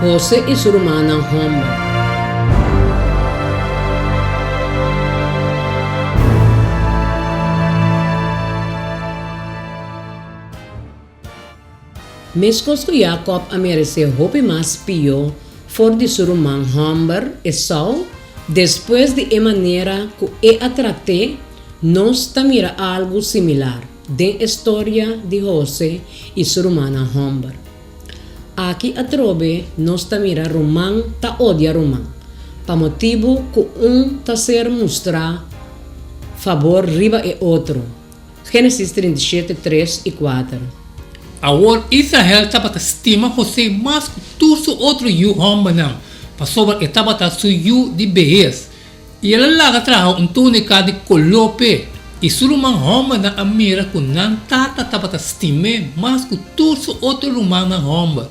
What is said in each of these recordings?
Hose i su rumannan hòmber. Meskos ku Yakòb a meresé hopi mas pió for di su ruman hòmber, Esau, despues di e manera ku e a trat'é, nos ta mira algu similar den e storia di Hose i su rumannan hòmber. Aki atrobe nos ta mira ruman ta odia ruman, pa motibu ku un ta ser mustrá fabor riba e otro. Génesis 37, 3 i 4. Awor Israel tabata stima José mas ku tur su otro yu hòmbernan, pasobra e tabata su yu di behes. I el a laga traha un túnika di koló p'e, i su ruman hòmbernan a mira ku nan tata tabata stim'é mas ku tur su otro rumannan hòmber.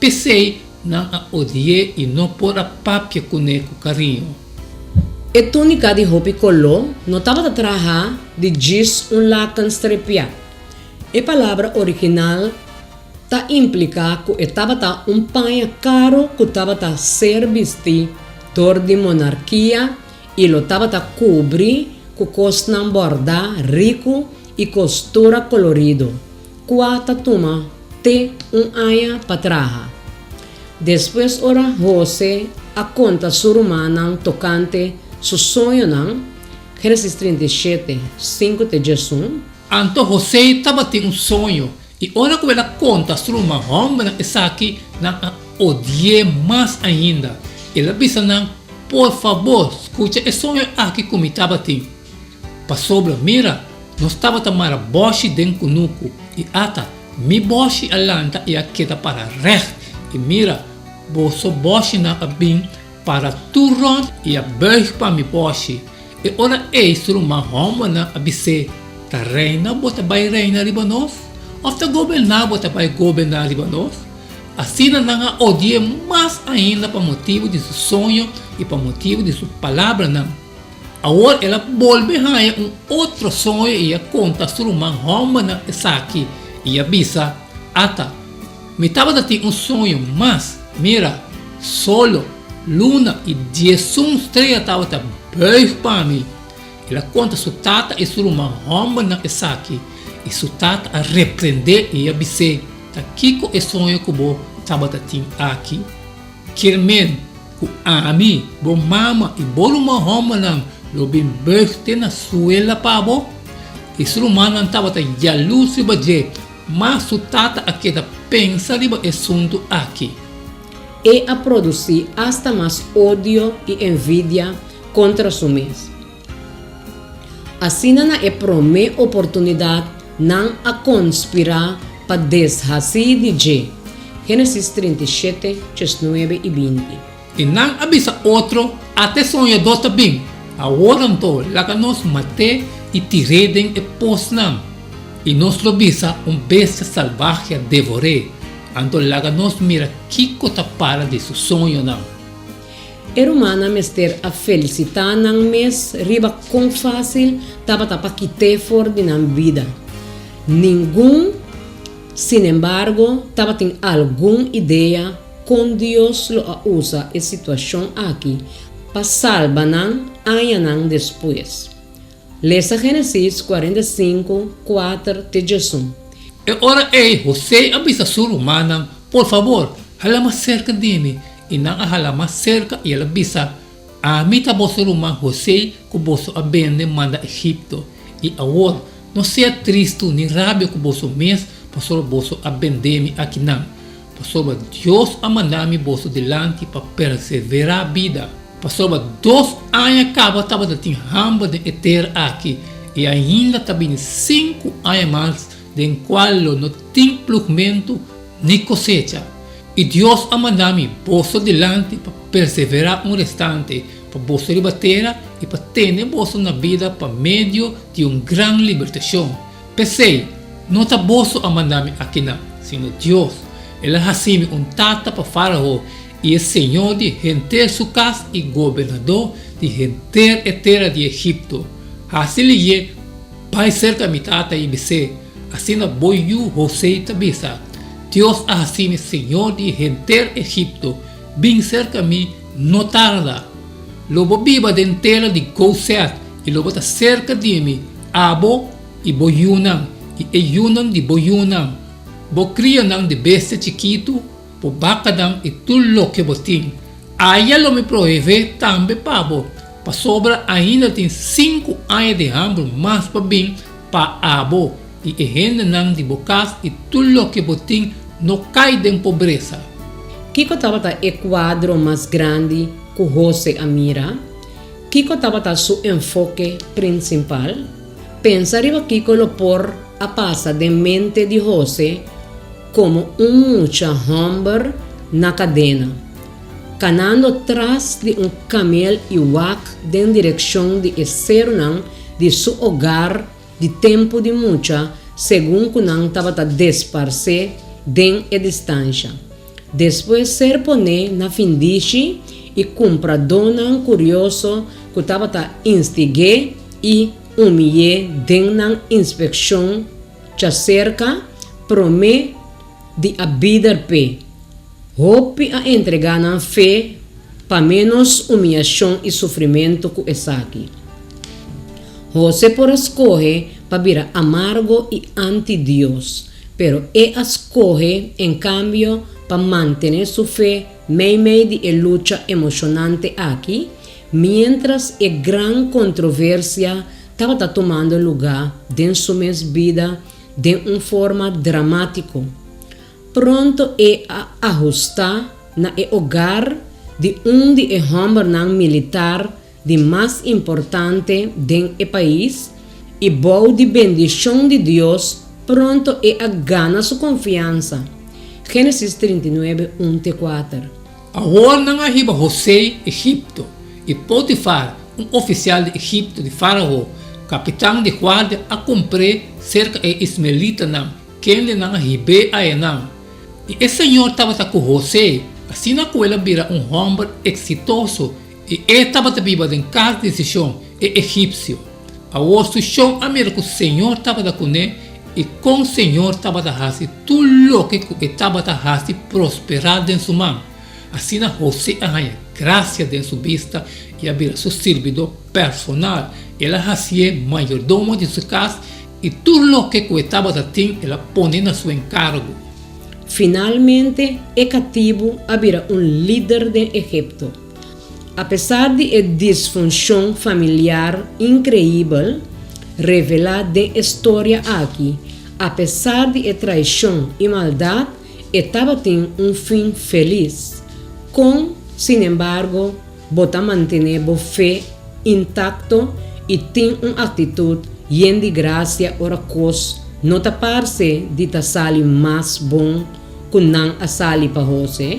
P'esei nan a odi'é i no por a papia kuné ku kariño. E túnika di hopi koló no tabata trahá di djis un laken strepiá. E palabra original ta impliká ku e tabata un paña karu ku tabata ser bistí dor di monarkia i lo tabata kubrí ku kosnan bòrdá riku i kostura kolorido. Kua ta tuma te un aña pa traha. Despues ora Hose a konta su rumannan tokante su soñonan, Génesis 37, 5 te 11. Anto Hose tabatin un soño, i ora ku el a konta su ruman hòmbernan esaki, nan a odi'é mas ainda. El a bisa nan, Por fabor, skucha e soño aki ku mi tabatin. Pasobra, mira, nos tabata mara bòshi den kunuku, i ata, mi bòshi a lanta i a keda para règt, i mira, boso bòshinan a bin para tur rònt i a bùig pa mi bòshi. E ora ei su ruman hòmbernan a bis'é, Ta reina bo ta bai reina riba nos, òf ta goberná bo ta bai goberná riba nos? Asina nan a odi'é mas ainda pa motibu di su soño i pa motibu di su palabranan. Awor el a bolbe haña un otro soño i a konta su ruman hòmbernan esaki i a bisa, Ata, mi tabata tin un soño mas, mira, solo, luna i diesun strea tabata bùig pa mi. El a konta su tata i su ruman hòmbernan esaki, i su tata a reprendé i a bis'é, Ta kiko e soño ku bo tabata tin aki? Kier men ku ami, bo mama i bo ruman hòmbernan lo bin bùig te na suela pa bo? I su rumannan tabata yalus riba dje, ma su tata a keda pensa riba e suntu aki. E a produsí asta mas odio i envidia kontra su mes. Asina na e promé oportunidat nan a konspirá pa deshasí di dje. Génesis 37, 19 i 20. I nan a bisa otro, Ata e soñadó ta bin! Awor anto, laga nos mat'é i tir'é den e posnan, i nos lo bisa un bestia salbahe a devor'é. Anto laga nos mira kiko ta para di su soñonan. E rumannan mester a felisitá nan mes riba kon fásil tabata pa kit'é for di nan bida. Ningun, sinembargo, tabatin algun idea kon Dios lo a usa e situashon aki pa salba nan añanan despues. Lesa Génesis 45, 4 te 11. E ora ei Hosé a bisa su rumannan, Por fabor, hala mas serka di mi. I nan a hala mas serka i el a bisa, Ami ta boso ruman Hosé ku boso a bende manda Egipto. I awor, no sea tristu ni rabia ku boso mes pasobra boso a bende mi akinan, pasobra Dios a manda mi boso dilanti pa perseverá bida. Pasobra dos aña kaba tabata tin hamber den e tera aki, i ainda ta bini sinku aña mas den kual lo no tin plugmentu ni kosecha. I Dios a manda mi boso dilanti pa perseverá un restante pa boso riba tera i pa tene boso na bida pa medio di un gran libertashon. P'esei, no ta boso a manda mi akinan, sino Dios. El a hasi mi un tata pa Fárao i e señor di henter su kas i gobernadó di henter e tera di Egipto. Hasi liyé bai serka mi tata i bis'é, Asina bo yu José ta bisa, Dios a hasi mi señor di henter Egipto. Bin serka mi, no tarda. Lo bo biba den tera di Goset i lo bo ta serka di mi, abo i bo yunan i e yunan di bo yunan, bo krianan di bestia chikitu, bo bakanan i tur loke bo tin. Aya lo mi proveé tambe pa bo, pasobra ainda tin sinku aña di hambru mas pa bin pa abo i e hendenan di bo kas i tur loke bo tin no kai den pobresa. Kiko tabata e kuadro mas grandi ku Hose a mira? Kiko tabata su enfoke prinsipal? Pensa riba kiko lo por a pasa den mente di Hose komo un mucha hòmber na kadena, kanando tras di un kamel i wak den direkshon di e serunan di su ogar di tempu di mucha segun ku nan tabata desparsé den e distansha. Despues ser poné na findishi i kumpradónan kurioso ku tabata instig'é i humiy'é den nan inspekshon djaserka promé di a bider p'e. Hopi a entregá nan fe pa ménos humiyashon i sufrimentu ku esaki. Hose por a skohe pa bira amargo i anti-Dios, pero e a skohe en kambio pa mantené su fe meimei di e lucha emoshonante aki, miéntras e gran kontroversia tabata tumando lugá den su mes bida den un forma dramátiko. Pronto e a ahustá na e hogar di un di e hòmbernan militar di mas importante den e pais i bou di bendishon di Dios pronto e a gana su konfiansa. Génesis 39, un te kuater. Awor nan a hiba Hosé Egipto, i Potifar, un ofisial di Egipto di Fárao, kapitan di guardia, a kumpr'é serka e ismaelitanan, kende nan a hib'é ayanan. I e Señor tabata ku Hosé, asina ku el a bira un hòmber eksitoso i e tabata biba den kas di Sishon, e egipsio. Awor su shon a mira ku Señor tabata kuné i kon Señor tabata hasi tur loke ku e tabata hasi prosperá den su man. Asina Hosé a haña grasia den su bista i a bira su sirbidó personal. El a hasié mayordomo di su kas i tur loke ku e tabata tin el a pone na su enkargo. Finalmente e katibu a bira un lider den Egipto. Apesar di e disfunshon familiar inkreibel revelá den e storia aki, apesar di e traishon i maldat, e tabatin un fin felis. Kon, sinembargo, bo ta mantené bo fe intakto i tin un aktitut yen di grasia ora kos no ta parse di ta sali mas bon ku nan a sali pa Hose?